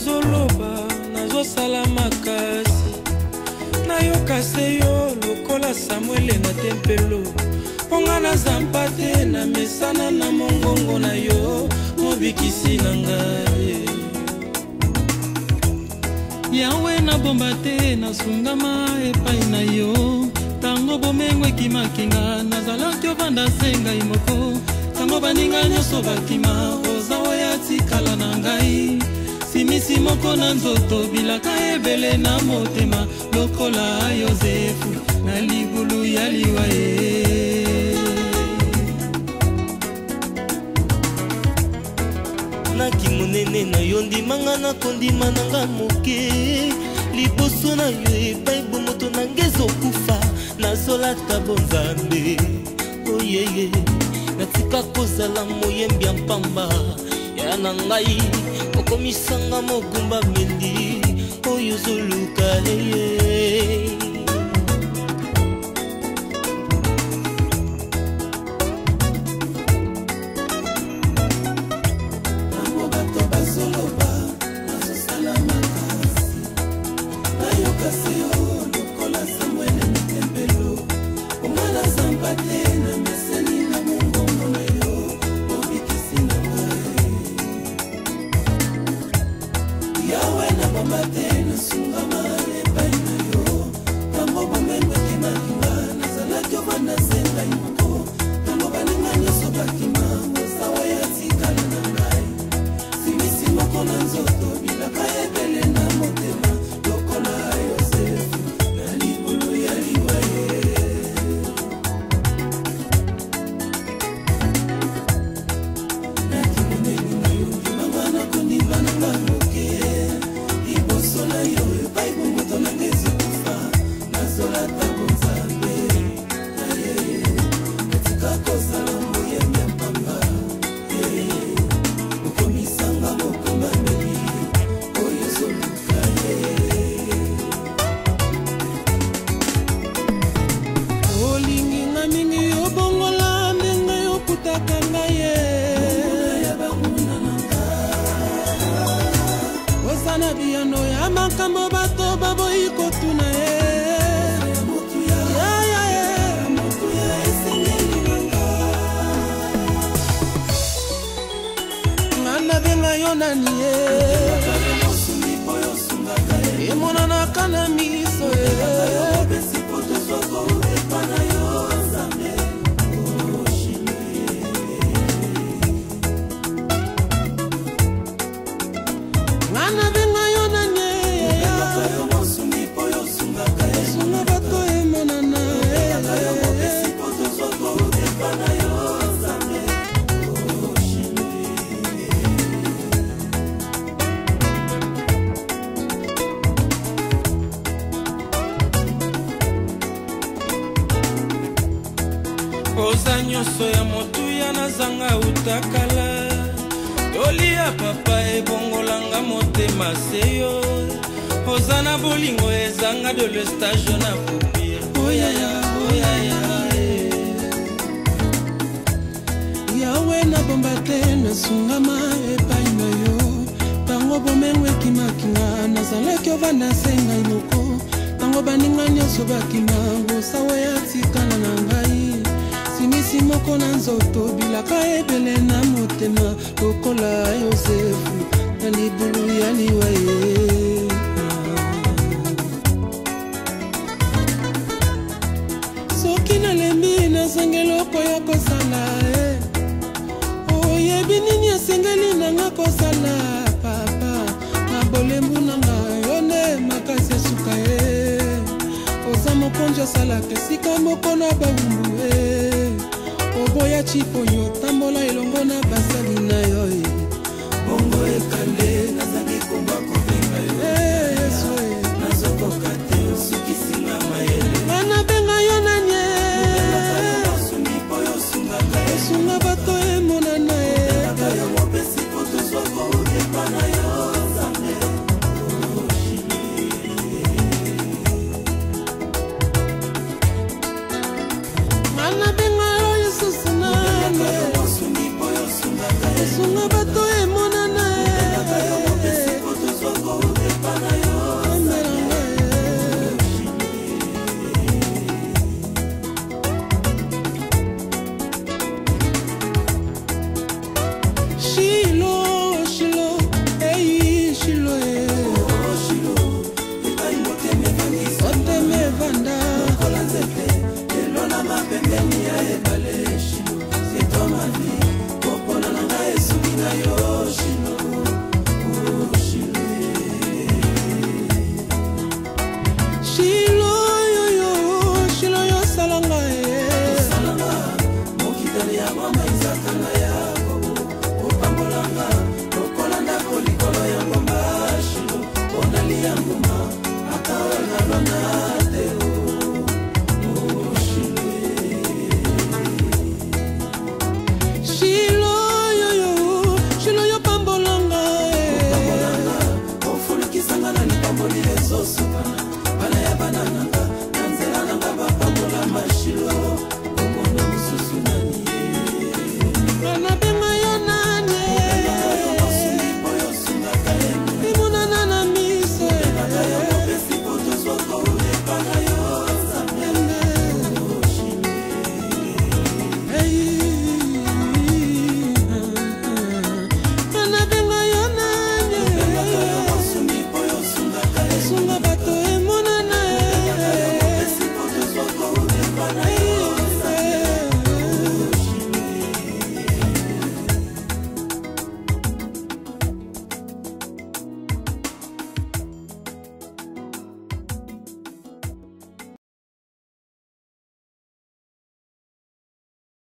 bazoloba nazosala makasi nayoka se yo lokola Samuele na tempelo mpo nga naza mpate na mesana na mongongo na yo mobikisi na ngai. Yawe nabomba te nasungama epai na yo ntango bomengo ekimaki nga nazalaki ovanda se ngai moko ntango baninga nyonso bakima oza oyo atikala na ngai simisi moko na nzoto bilaka ebele na motema lokola Yozefu na libulu ya liwa ye. Naki monene na yo ndimanga na kondima nanga moke liboso na yo epai bomoto nanga ezokufa nazolata bonzambe oyeye natika kozala moyembi ya mpamba ya na ngai okomisanga mogumbameli oyo ozoluka eye. Oza nyonso ya motuya nazanga utakala tolia papa ebongolanga motema seyo oza na bolingo ezanga de le stage na popir oyaya oyaya. Yawe nabomba te nasungama epai na yo ntango bomengo ekimaki nga nazalaki ovanda se ngai moko ntango baninga nyonso bakima osawa ya tikala na ngai simisi moko na nzoto bilaka ebele na motema lokola Yozefu na libulu ya liwa ye. Soki nalembi nazangi eloko ya kosala oyebi nini esengeli nanga kosala papa na bolembu nanga yo nde makasi esuka ye oza mokonzi osalaka esika moko na bawumbu ye oboya ciponyo tambola elongo na basali na yo ye bongo ekale nazangi komba kobenga yo Yesu nazokoka te osukisinga mayele nga nabenga yo nani osunga bato emonana ye mopesi po tozwako epa na yo Nzambe. Nga nabenga yo Yesusu nani osunga bato emonana ye. na yo.